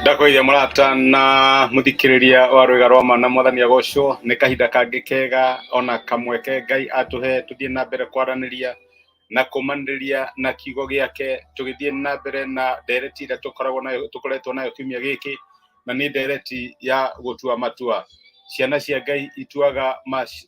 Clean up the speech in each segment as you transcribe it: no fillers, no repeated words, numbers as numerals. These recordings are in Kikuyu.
Ndakwĩire mũrata na mũthikĩrĩria wa rwĩga rwa ma na mwathani agocwo. Nĩ kahinda kangĩ kega ona kamweke Ngai atũhe tũthiĩ na mbere kwaranĩria na kũmanĩrĩria na kiugo gĩake, tũgĩthiĩ na mbere na ndereti ĩrĩa tũkoragwo nayo, tũkoretwo nayo kiumia gĩkĩ, na nĩ ndereti ya gũtua matua. Ciana cia Ngai ituaga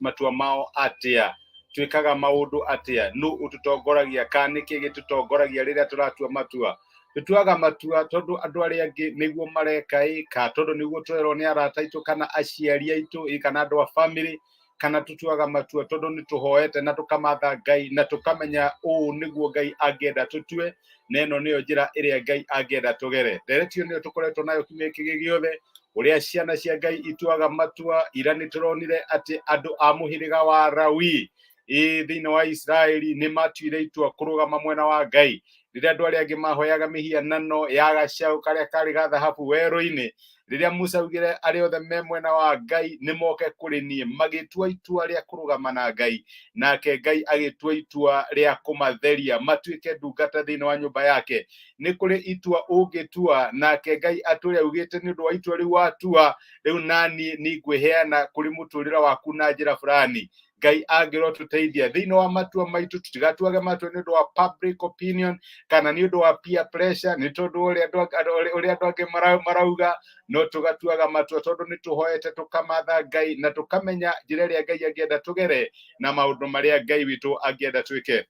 matua mao atĩa? Twĩkaga maũndũ atĩa? Nũ ũtũtongoragia kana nĩkĩ gĩtũtongoragia rĩrĩa tũratua matua? Tũtuaga matua tondũ andũ arĩa angĩ nĩguo mareka ĩ, kana tondũ nĩguo twerwo nĩ arata aitũ kana aciari aitũ ĩ, kana andũ a family, kana tũtuaga matua tondũ nĩ tũhoete na tũkamatha Ngai na tũkamenya ũũ nĩguo Ngai angĩenda tũtue, na ĩno nĩyo njĩra ĩrĩa Ngai angĩenda tũgere. Ndereti ĩyo nĩyo tũkoretwo nayo kiumia gĩkĩ gĩothe, ũrĩa ciana cia Ngai ituaga matua. Ira nĩ tũronire atĩ andũ a mũhĩrĩga wa Lawi ĩ thĩinĩ wa Isiraeli nĩ matuire itua kũrũgama mwena wa Ngai rĩrĩa andũ arĩa angĩ mahoyaga mĩhianano ya gacaũ karĩa karĩ ga thahabu werũ-inĩ. Rĩrĩa Musa augire arĩa othe me mwena wa Ngai nĩ moke kũrĩ niĩ, magĩtua itua rĩa kũrũgama na Ngai, nake Ngai agĩtua itua rĩa kũmatheria matuĩke ndungata thĩinĩ wa nyũmba yake. Nĩ kũrĩ itua ũngĩtua nake Ngai atũre augĩte nĩ ũndũ wa itua rĩu watua, rĩu naniĩ nĩ ngwĩheana kũrĩ mũtũrĩre waku na njĩra fulani. Ngai angĩrotũteithia thĩinĩ wa matua maitũ, tũtigatuage matua nĩ ũndũ wa public opinion kana nĩ ũndũ wa peer pressure, nĩ tondũ ũrĩa andũ angĩ marauga, no tũgatuaga matua tondũ nĩ tũhoete tũkamatha Ngai na tũkamenya njĩra ĩrĩa Ngai angĩenda tũgere na maũndũ marĩa Ngai witũ angĩenda twĩke.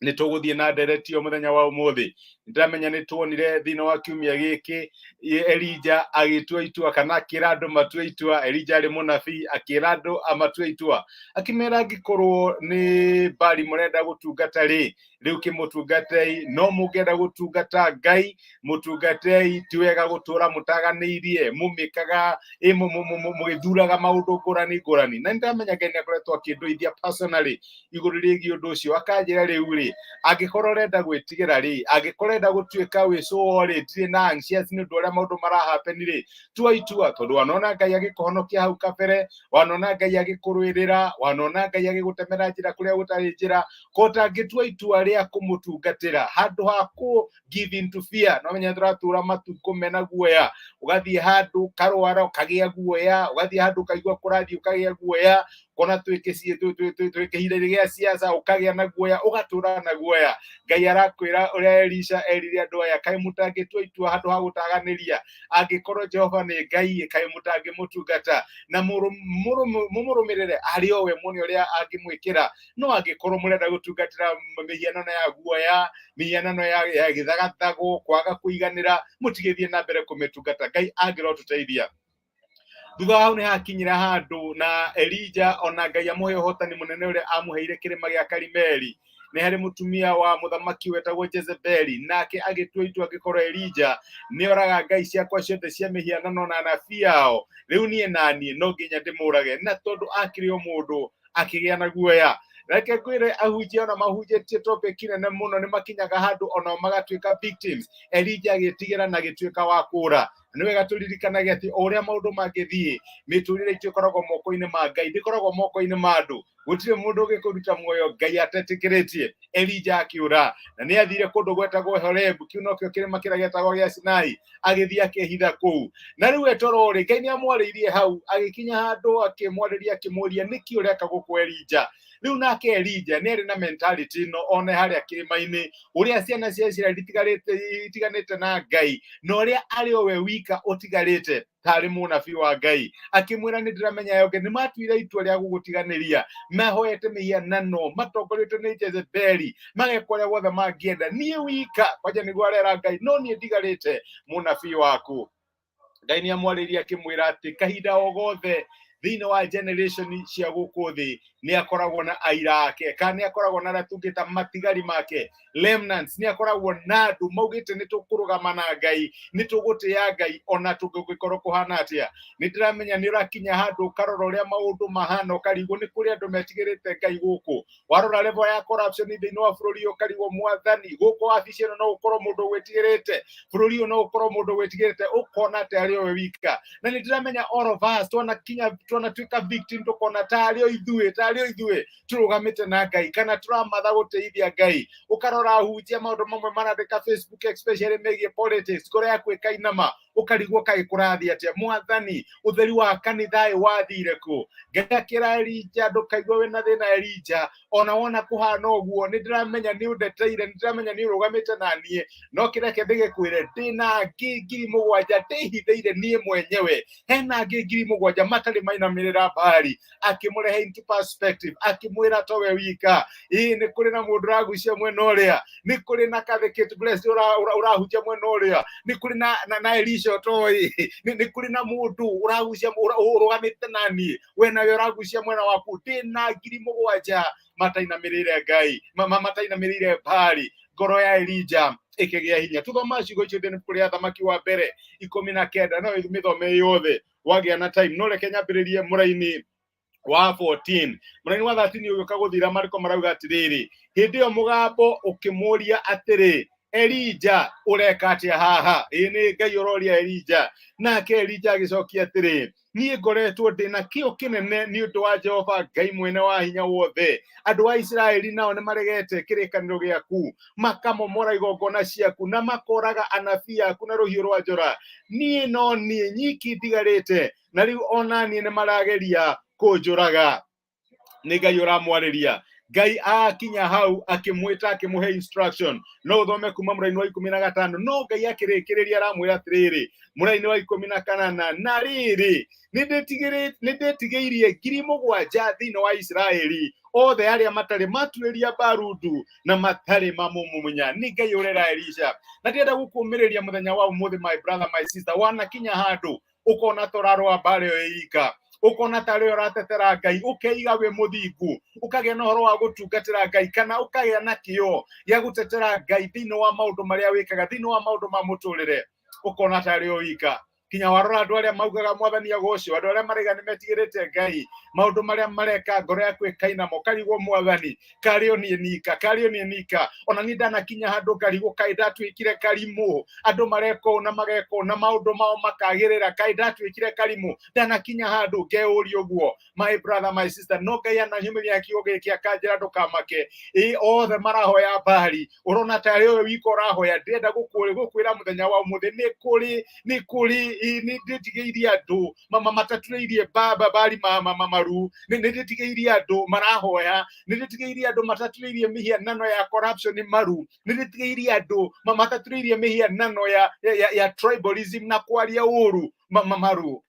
Nĩ tũgũthiĩ na ndereti ĩyo mũthenya wa ũmũthĩ. Ndĩramenya nĩ tuonire thĩinĩ wa kiumia gĩkĩ Elija agĩtua itua kana akĩra andũ matue itua. Elija arĩ mũnabii akĩra andũ amatue itua, akĩmera angĩkorwo nĩ Bali mũrenda gũtungata rĩ, rĩu kĩmũtungatei, no mũngĩenda gũtungata Ngai mũtungatei. Ti wega gũtũra mũtaganĩirie, mũmĩkaga mũgĩthuraga maũndũ ngũrani ngũrani. Na nĩndamenya Ngai nĩ akoretwo akĩndũithia personally igũrũ rĩgiĩ ũndũ ũcio, akanjĩra rĩu rĩ, angĩkorwo ũrenda gwĩtigĩra rĩ, angĩkorwo ũrenda gũtuĩka wĩ sure rĩ, ndirĩ na anxious nĩ ũndũ ũrĩa maũndũ marahappen rĩ, tua itua, tondũ wanona Ngai agĩkũhonokia hau kabere, wanona Ngai agĩkũrũĩrĩra, wanona Ngai agĩgũtemera njĩra kũrĩa gũtarĩ njĩra, ko ũtangĩtua itua rĩa kũmũtungatĩra handũ ha kũ give into fear. No menya tũratũra matukũ mena guoya, ũgathiĩ handũ ũkarwara ũkagĩa guoya, ũgathiĩ handũ ũkaigua kũrathiĩ ũkagĩa guoya, kona twĩ kĩhinda-inĩ gĩa siasa ũkagĩa na guoya, ũgatũra na guoya. Ngai arakwĩra ũrĩa Elisha erire andũ aya, kaĩ mũtangĩtua itua handũ ha gũtaganĩria? Angĩkorwo Jehova nĩ Ngai, kaĩ mũtangĩmũtungata na mũmũrũmĩrĩre arĩ o we, muone ũrĩa angĩmwĩkĩra? No angĩkorwo mũrenda gũtungatĩra mĩhianano ya guoya, mĩhianano ya gĩthagathago, kwaga kũiganĩra, mũtigĩthiĩ na mbere kũmĩtungata. Ngai angĩrotũteithia. Thutha wa hau nĩ hakinyire handũ na Elija ona Ngai amũhe ũhotani mũnene ũrĩa amũheire kĩrĩma gĩa Karimeli. Nĩ harĩ mũtumia wa mũthamaki wetagwo Jezebeli, nake agĩtua itua, angĩkorwo Elija nĩ oraga ngai ciakwa ciothe cia mĩhianano na anabii ao, rĩu niĩ naniĩ no nginya ndĩmũrage. Na tondũ akĩrĩ o mũndũ, akĩgĩa na guoya. Reke ngwĩre, ahunjia ona mahunjĩtie topic nene mũno nĩ makinyaga handũ onao magatuĩka victims. Elija agĩtigĩra na agĩtuĩka wa kũra. Nĩ wega tũririkanage atĩ o ũrĩa maũndũ mangĩthiĩ, mĩtũrĩre itũ ĩkoragwo moko-inĩ ma Ngai, ndĩkoragwo moko-inĩ ma andũ. Gũtirĩ mũndũ ũngĩkũruta muoyo Ngai atetĩkĩrĩtie. Elija akĩũra na nĩ athire kũndũ gwetagwo Horebu, kĩu nokĩo kĩrĩma kĩrĩa gĩetagwo gĩa Sinai, agĩthiĩ akĩhitha kũu. Na rĩu etoro rĩ, Ngai nĩ amwarĩirie hau, agĩkinya handũ akĩmwarĩria, akĩmũria, nĩkĩ ũreka gũkũ Elija? Rĩu nake Elija nĩ arĩ na mentality ĩno one harĩa kĩrĩma-inĩ, ũrĩa ciana cia Isiraeli itiganĩte na Ngai, na ũrĩa arĩ o we wika ũtigarĩte tarĩ mũnabii wa Ngai. Akĩmwĩra, nĩ ndĩramenya yonge nĩ matuire itua rĩa gũgũtiganĩria, mahoete mĩhianano matongoretio nĩ Jezebeli, mageka ũrĩa wothe mangĩenda, niĩ wika kwanja nĩguo arera Ngai, no niĩ ndigarĩte mũnabii waku. Ngai nĩ amwarĩirie akĩmwĩra atĩ kahinda o gothe thĩinĩ wa generation cia gũkũ thĩ nĩ akoragwo na aira ake, kana nĩ akoragwo na arĩa tũngĩta matigari make, remnants. Nĩ akoragwo na andũ maugĩte nĩ tũkũrũgama na Ngai, nĩ tũgũtĩa Ngai ona tũngĩkorwo kũhana atĩa. Nĩ ndĩramenya nĩ ũrakinya handũ ũkarora ũrĩa maũndũ mahana, ũkarigwo nĩ kũrĩ andũ metigĩrĩte Ngai gũkũ. Warora level ya corruption thĩinĩ wa bũrũri ũyũ, ũkarigwo, mwathani, gũkũ wabici ĩno no gũkorwo mũndũ gwĩtigĩrĩte, bũrũri ũyũ no gũkorwo mũndũ gwĩtigĩrĩte, ũkona atĩ arĩ o we wika. Na nĩ ndĩramenya all of us twanakinya twanatuĩka victim, tũkona tarĩ o ithuĩ, tarĩ o ithuĩ tũrũgamĩte na Ngai kana tũramatha gũteithia Ngai. Ũkarora ahunjia maũndũ mamwe marandĩka Facebook, especially megiĩ politics, ngoro yaku ĩkainama. Ũkarigwo kaĩ kũrathiĩ atĩa, mwathani ũtheri wa kanitha ĩ wathire kũ? Ngai akĩra Elija, ndũkaigua wĩna thĩna Elija, ona wona kũhana ũguo nĩ ndĩramenya nĩ ũndeteire, nĩ ndĩramenya nĩ ũrũgamĩte na niĩ, no kĩreke ndĩgĩkwĩre, ndĩna angĩ 7,000 ndĩhithĩire niĩ mwenyewe, hena angĩ 7,000 matarĩ mainamĩrĩra Baali. Akĩmũrehe into perspective, akĩmwĩra towe wika, ĩĩ nĩ kũrĩ na mũndũ ũragucia mwena ũrĩa, nĩ kũrĩ na Kathekete Blessed ũrahunjia mwena ũrĩa, nĩ kũrĩ na Elisha ũtoĩ, nĩ kũrĩ na mũndũ ũragucia ũrũgamĩte na niĩ, we nawe ũragucia mwena waku, ndĩna 7,000 matainamĩrĩire Ngai, matainamĩrĩire Baali. Ngoro ya Elija ĩkĩgĩa hinya. Tũthoma ciugo icio thĩinĩ kũrĩ Athamaki wa mbere 19, no mĩthome yothe wagĩa na time, no reke nyambĩrĩrie mũraini wa 14. Mũraini wa 13 ũgĩũka gũthira, marĩko marauga atĩrĩrĩ, hĩndĩ ĩyo mũgambo ũkĩmũũria atĩrĩ, Elija ũreka atĩa haha? Ĩĩ nĩ Ngai ũroria Elija. Nake Elija agĩcokia atĩrĩ, niĩ ngoretwo ndĩ na kĩo kĩnene nĩ ũndũ wa Jehova Ngai mwene wa hinya wothe. Andũ a Isiraeli nao nĩ maregete kĩrĩkanĩro gĩaku, makamomora igongona ciaku, na makoraga anabii aku na rũhiũ rwa njora. Niĩ no niĩ nyiki ndigarĩte, na rĩu ona niĩ nĩ marageria kũnjũraga. Nĩ Ngai ũramwarĩria. Ngai akinya hau akĩmwĩta, akĩmũhe instruction. No ũthome kuma mũraini wa 15, no Ngai akĩrĩkĩrĩria aramwĩra atĩrĩrĩ, mũraini wa 18, na rĩrĩ, nĩ ndĩtigĩirie 7,000 thĩinĩ wa Isiraeli, othe arĩa matarĩ matuĩria mbaru ndu na matarĩ mamũmumunya. Nĩ Ngai ũrera Elisha. Na ndĩrenda gũkũmĩrĩria mũthenya wa ũmũthĩ, my brother, my sister, wanakinya handũ ũkona ta ũrarũa mbara ĩyo ĩika, ũkona ta rĩo ũratetera Ngai, ũkeiga wĩ mũthingu, ũkagĩa na ũhoro wa gũtungatĩra Ngai, kana ũkagĩa na kĩo gĩa gũtetera Ngai thĩinĩ wa maũndũ marĩa wĩkaga, thĩinĩ wa maũndũ ma mũtũrĩre, ũkona ta rĩo wika. Kinya warora andũ arĩa maugaga mwathani agocwo, andũ arĩa maraiga nĩ metigĩrĩte Ngai, maũndũ marĩa mareka ngoro yaku ĩkainama, ũkarigwo mwathani karĩ o niĩ nika, karĩ o niĩ nika. Ona niĩ ndanakinya handũ ngarigwo kaĩ ndatuĩkire karimũ, andũ mareka ũũ na mageka ũũ na maũndũ mao makagĩrĩra, kaĩ ndatuĩkire karimũ. Ndanakinya handũ ngeyũria ũguo, my brother, my sister, no Ngai ananyumĩria kiugo gĩkĩ akanjĩra ndũkamake. Ĩ othe marahoya Baali, ũrona tarĩ ũyũ wika ũrahoya. Ndĩrenda gũkwĩra mũthenya wa ũmũthĩ, nĩ kũrĩ, nĩ kũrĩ, nĩ ndĩtigĩirie andũ mataturĩirie Baali maru, nĩ ndĩtigĩirie andũ marahoya, nĩ ndĩtigĩirie andũ mataturĩirie mĩhianano ya corruption maru, nĩ ndĩtigĩirie andũ mataturĩirie mĩhianano ya tribalism na kwaria ũru maru.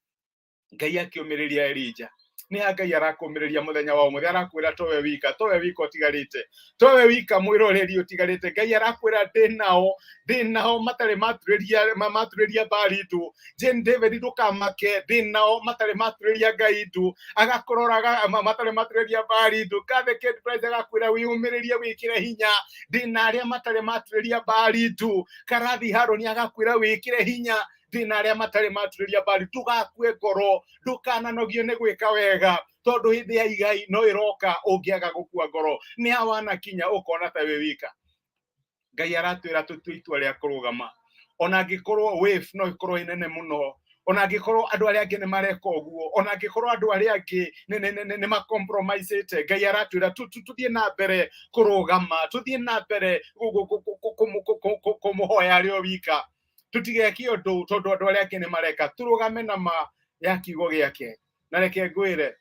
Ngai akĩũmĩrĩria Elija. Nĩ ha Ngai arakũmĩrĩria mũthenya wa ũmũthĩ, arakwĩra towe wika, towe wika ũtigarĩte, towe wika mwĩroreri ũtigarĩte. Ngai arakwĩra ndĩ nao, ndĩ nao matarĩ maturĩria Baali ndu. Jane David ndũkamake, ndĩ nao matarĩ maturĩria Ngai ndu. Agakũroraga matarĩ maturĩria Baali ndu. Kathe Kate Price agakwĩra wĩyũmĩrĩrie, wĩkĩre hinya, ndĩ na arĩa matarĩ maturĩria Baali ndu. Karathi Harũni agakwĩra wĩkĩre hinya, ndĩ na arĩa matarĩ maturĩria Baali. Ndũgakue ngoro, ndũkananogio nĩ gwĩka wega, tondũ hĩndĩ ya igai no ĩroka ũngĩaga gũkua ngoro. Nĩ ha wanakinya ũkona ta wĩ wika. Ngai aratwĩra tũtue itua rĩa kũrũgama, ona angĩkorwo wave no ĩkorwo ĩ nene mũno, ona angĩkorwo andũ arĩa angĩ nĩ mareka ũguo, ona angĩkorwo andũ arĩa angĩ nĩ macompromisĩte. Ngai aratwĩra tũthiĩ na mbere kũrũgama, tũthiĩ na mbere kũmũhoya arĩ o wika, tũtigeke ũndũ tondũ andũ arĩa angĩ nĩ mareka. Tũrũgame na ma ya kiugo gĩake. Na reke ngwĩre,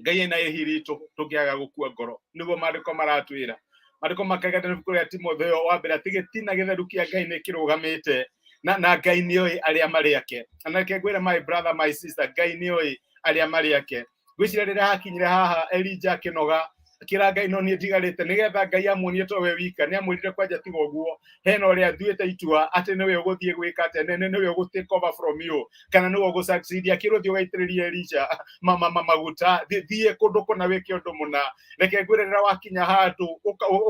Ngai ena ihi ritũ tũngĩaga gũkua ngoro. Nĩguo maandĩko maratwĩra. Maandĩko makaiga ibuku rĩa Timotheo wa mbere atĩ gĩtina gĩtheru kĩa Ngai nĩ kĩrũgamĩte, na Ngai nĩoĩ arĩa marĩ ake. Na reke ngwĩre, my brother, my sister, Ngai nĩoĩ arĩa marĩ ake. Ngwĩciria rĩrĩa hakinyire haha Elija akĩnoga, akĩra Ngai no niĩ ndigarĩte, nĩgetha Ngai amuonie to we wika. Nĩ amwĩrire kwanja tiga ũguo, hena ũrĩa nduĩte itua atĩ nĩwe ũgũthiĩ gwĩka atĩa, nĩwe ũgũ take over from you, kana nĩwe ũgũ succeed. Akĩrwo thiĩ ũgaitĩrĩrie Elisha maguta, thiĩ kũndũ kũna wĩke ũndũ mũna. Reke ngwĩre, rĩrĩa wakinya handũ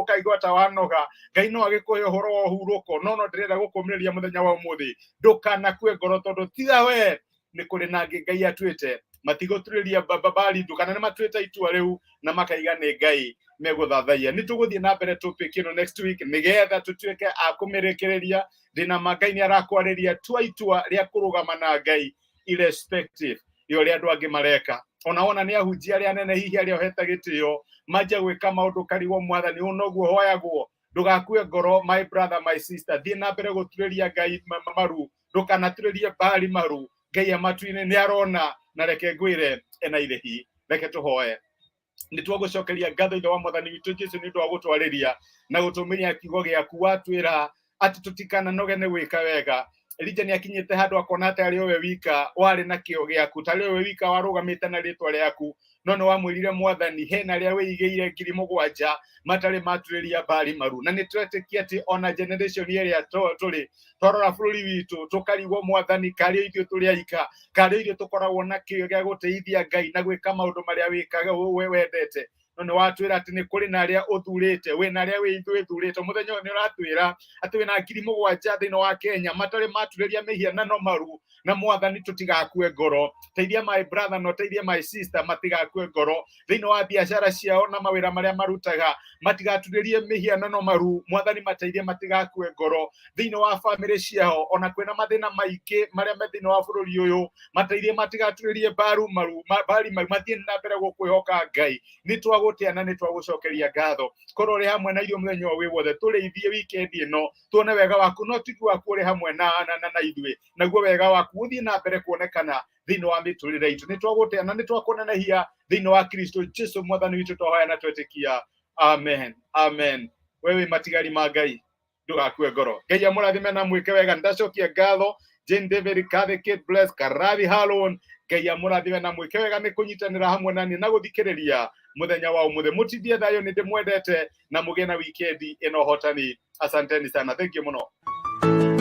ũkaigua ta wanoga, Ngai no agĩkũhe ũhoro wa ũhurũko. No ndĩrenda gũkũmĩrĩria mũthenya wa ũmũthĩ, ndũkanakue ngoro, tondũ tiga we nĩ kũrĩ na angĩ Ngai atuĩte matigũturĩria Baali ndu, kana nĩ matuĩte itua rĩu na makaiga nĩ Ngai megũthathaiya. Nĩ tũgũthiĩ na mbere topic ĩno next week, nĩgetha tũtuĩke a kũmĩrĩkĩrĩria. Ndĩna ma Ngai nĩ arakwarĩria. Tua itua rĩa kũrũgama na Ngai irrespective ya ũrĩa andũ angĩ mareka. Ona wona nĩ ahunjia arĩa anene hihi arĩa ũhete gĩtĩo manjia gwĩka maũndũ karigwo mwathani ũũ noguo hoyagwo. Ndũgakue ngoro, my brother, my sister, thiĩ na mbere gũturĩria Ngai maru. Ndũkanaturĩrie Baali maru. Ngai ya matu-inĩ nĩ arona, na reke ngwĩre ena irĩhi. Reke tũhoe. Nĩ twagũcokeria ngatho, Ithe wa Mwathani witũ Jesu, nĩ ũndũ wa gũtwarĩria na gũtũmĩria kiugo gĩaku. Watwĩra atĩ tũtikananoge nĩ gwĩka wega. Elija nĩ akinyĩte handũ akona atĩ arĩ o we wika warĩ na kĩo gĩaku, tarĩ o we wika warũgamĩte na rĩtwa rĩaku, no nĩ wamwĩrire, Mwathani, hena arĩa wĩigĩire 7,000 matarĩ maturĩria Baali maru. Na nĩ twetĩkia atĩ ona generation ĩrĩa tũrĩ, twarora bũrũri witũ tũkarigwo, Mwathani, karĩ ithuĩ tũrĩ aika, karĩ ithuĩ tũkoragwo na kĩo gĩa gũteithia Ngai na gwĩka maũndũ marĩa wĩkaga we wendete. No nĩ watwĩra atĩ nĩ kũrĩ na arĩa ũthurĩte, wĩna arĩa wĩthurĩte. Mũthenya ũyũ nĩ ũratwĩra atĩ wĩna 7,000 thĩinĩ wa Kenya matarĩ maturĩria mĩhianano maru. Na Mwathani, tũtigakue ngoro. Teithia my brother na ũteithie my sister matigakue ngoro thĩinĩ wa biacara ciao na mawĩra marĩa marutaga, matigaturĩrie mĩhianano maru. Mwathani, mateithie matigakue ngoro thĩinĩ wa bamĩrĩ ciao, ona kwĩna mathĩna maingĩ marĩa me thĩinĩ wa bũrũri ũyũ. Mateithie matigaturĩrie mbaru maru Baali maru, mathiĩ na mbere gũkwĩhoka. Ngai, nĩ twagũtĩa na nĩ twagũcokeria ngatho. Korwo ũrĩ hamwe na ithuĩ mũthenya ũyũ wĩ wothe. Tũrĩithie wikendi ĩno, tuone wega waku no tigi waku ũrĩ hamwe na ithuĩ, naguo wega waku ũthiĩ na mbere kuonekana thĩinĩ wa mĩtũrĩre itũ. Nĩ twagũtĩa na nĩ twakũnenehia thĩinĩ wa Kristo Jesu Mwathani witũ twahoya na twetĩkia. Amen, amen. We wĩ matigari ma Ngai, ndũgakue ngoro. Ngai amũrathime na mwĩke wega. Ndacokia ngatho Jane David Kathe, Kate Bless Karathi Halon. Ngai amũrathime na mwĩke wega nĩ kũnyitanĩra hamwe na niĩ na gũthikĩrĩria mũthenya wa ũmũthĩ. Mũtindie thayũ, nĩ ndĩmwendete, na mũgĩe na wikendi ĩno hotani. Asanteni sana, thank you mũno.